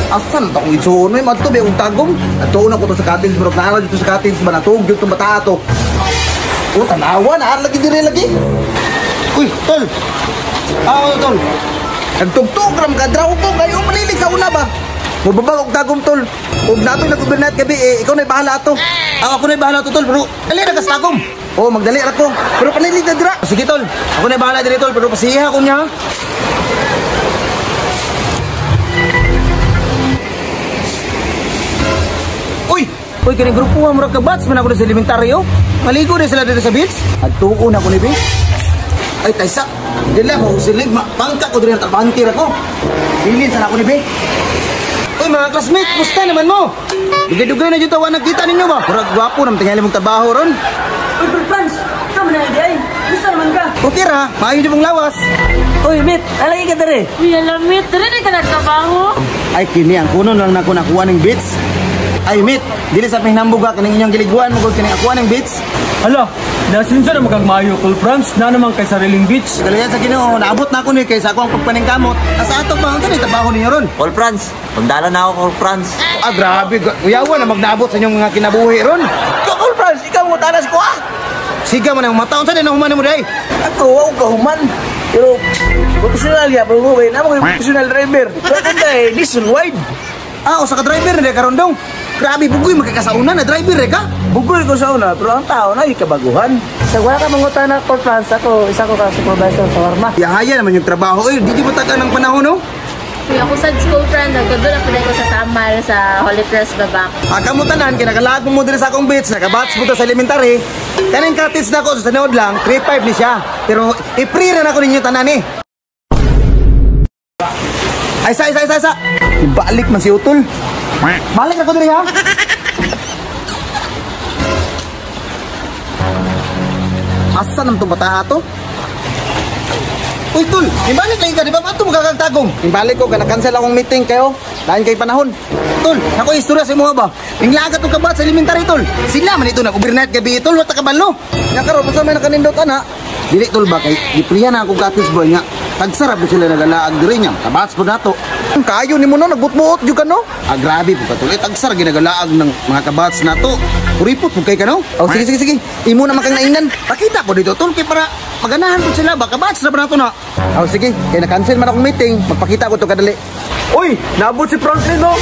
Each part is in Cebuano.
Asan ta kung igsuon may madto ba akong tagom? Adto na ko to sa cottage bro, naa dito sa cottage ba natug gyud tong bata ato. Oh, tanawa na lagi dire lagi. Uy, tol. Ah, tol. Nagtugtog ram ka draw ko kayo manilig sa una ba. Mubabag og tagom tol. Ug natoy nag-overnight gabi eh, ikaw na bahala ato. Ah, ako na bahala to, tol, pero dali ra ka sa tagom. Oh, magdali ra ko. Pero panilig na dira. Sige, tol. Ako na bahala diri, tol, pero pasiha ko niya. Uy, uy, kini grupo ha, murag ka bats man ako sa elementaryo. Maligo na sila dito sa beach. Adtuon ako ni be. Ay, taysa. Dili ako silig, pangka ko diri ang trabante ra ko. Bilin sa ako ni be. Uy, mga classmate, musta naman mo? Dugay-dugay na dyan tawa nagkita ninyo ba? Murag gwapo naman tingali mong trabaho ron. Uy, Bro Franz, ikaw man na ay. Musta naman ka? Okay ra, maayo di mong lawas. Uy, mate, alagi ka dere. Uy, alamit. Dere na ka nagtrabaho. Ay, kini ang kuno lang nako nakuha ng beats. Ay, mate, dili sa pinambog ka kining inyong giliguan mo kining akuha ng beats. Hala, nasinsa na magkagmayo, Col Franz, na naman kay sariling beach. Galayan sa Ginoo, naabot na ako ni kay sa ako ang pagpaningkamot. Asa ato pa unsa ni trabaho ninyo ron? Col Franz, pagdala na ako, Col Franz. Ah, grabe, uyawa na magnaabot sa inyong mga kinabuhi ron. Ikaw, Franz, ikaw mo tanas ko ah. Siga man ang mata, unsa ni nahuman mo day? Ako, wa ko kahuman. Pero, professional ya, pero mo, na mo professional driver. Pero kung dahil, nationwide. Ah, usa ka driver na karon dong. Grabe bugoy magkakasauna na driver ka. Bugoy ko sa una, pero ang tao na kabaguhan. Sa wala ka mangutan na Col Franz, ako, isa ko ka supervisor sa warma. Yahaya naman yung trabaho oy, di di mo tagaan ng panahon no. Uy, ako sa school friend, nagkadun ako na ko sa Samal, sa Holy Cross Babak. Ah, kamo tanan kinakalag mo diri sa akong beach, nakabats mo ta sa elementary. Kaning cottage na ko sa tinuod lang, 3.5 ni siya. Pero i-free ra na ko ninyo tanan eh. Ay, isa, isa, isa, isa. Ibalik man si Utol. Balik ako diri ha. Asa nam tong bata ato? Uy, tol, ibalik lagi ka, di ba? Ato mo kakagtagom. Ibalik ko, kana-cancel akong meeting kayo. Lain kay panahon. Tol, ako istorya sa imo ba? Ninglagat og kabat sa elementary, tol. Sila man ito nag-overnight gabi, tol, wala ka kabalo. Nya karon unsa may nakanindot ana? Dili tol ba kay giprihan na akong cottage boy nga. Tagsarap sila nagalaag diri nya. Kabats po nato. Kayo nimo no nagbutbuot jud ka no. Ah, grabe po ka tol. Eh, tagsar ginagalaag ng mga kabats nato. Kuripot po kay ka no. Oh, sige sige sige. Imo na makang naingnan. Pakita ko dito tol kay para maganahan po sila ba kabats na ba nato na. Oh, sige, kay na-cancel man akong meeting, magpakita ko to kadali. Uy, naabot si Franklin, no?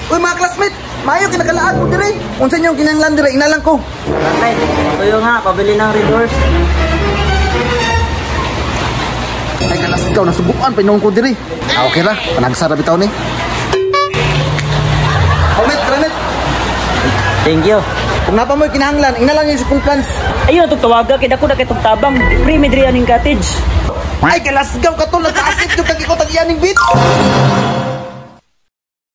Uy, mga classmate, maayo kinakalaag mo dire. Unsa inyong kinahanglan dire, inalang ko. Franklin, tuyo nga, pabili ng Red Horse. Ay kalas ikaw nasubukan pa ko dire. Ah, okay ra, panagsara bitaw ni. Oh, mate, tara, mate. Thank you. Kung napa mo'y kinahanglan, inalang yung school plans. Ayun, itong tawaga, kaya dako na kay itong tabang. Free mi diri aning cottage. Ay, kalasgaw ka tol, nagkaasip yung tag-iko tag-iyaning beach.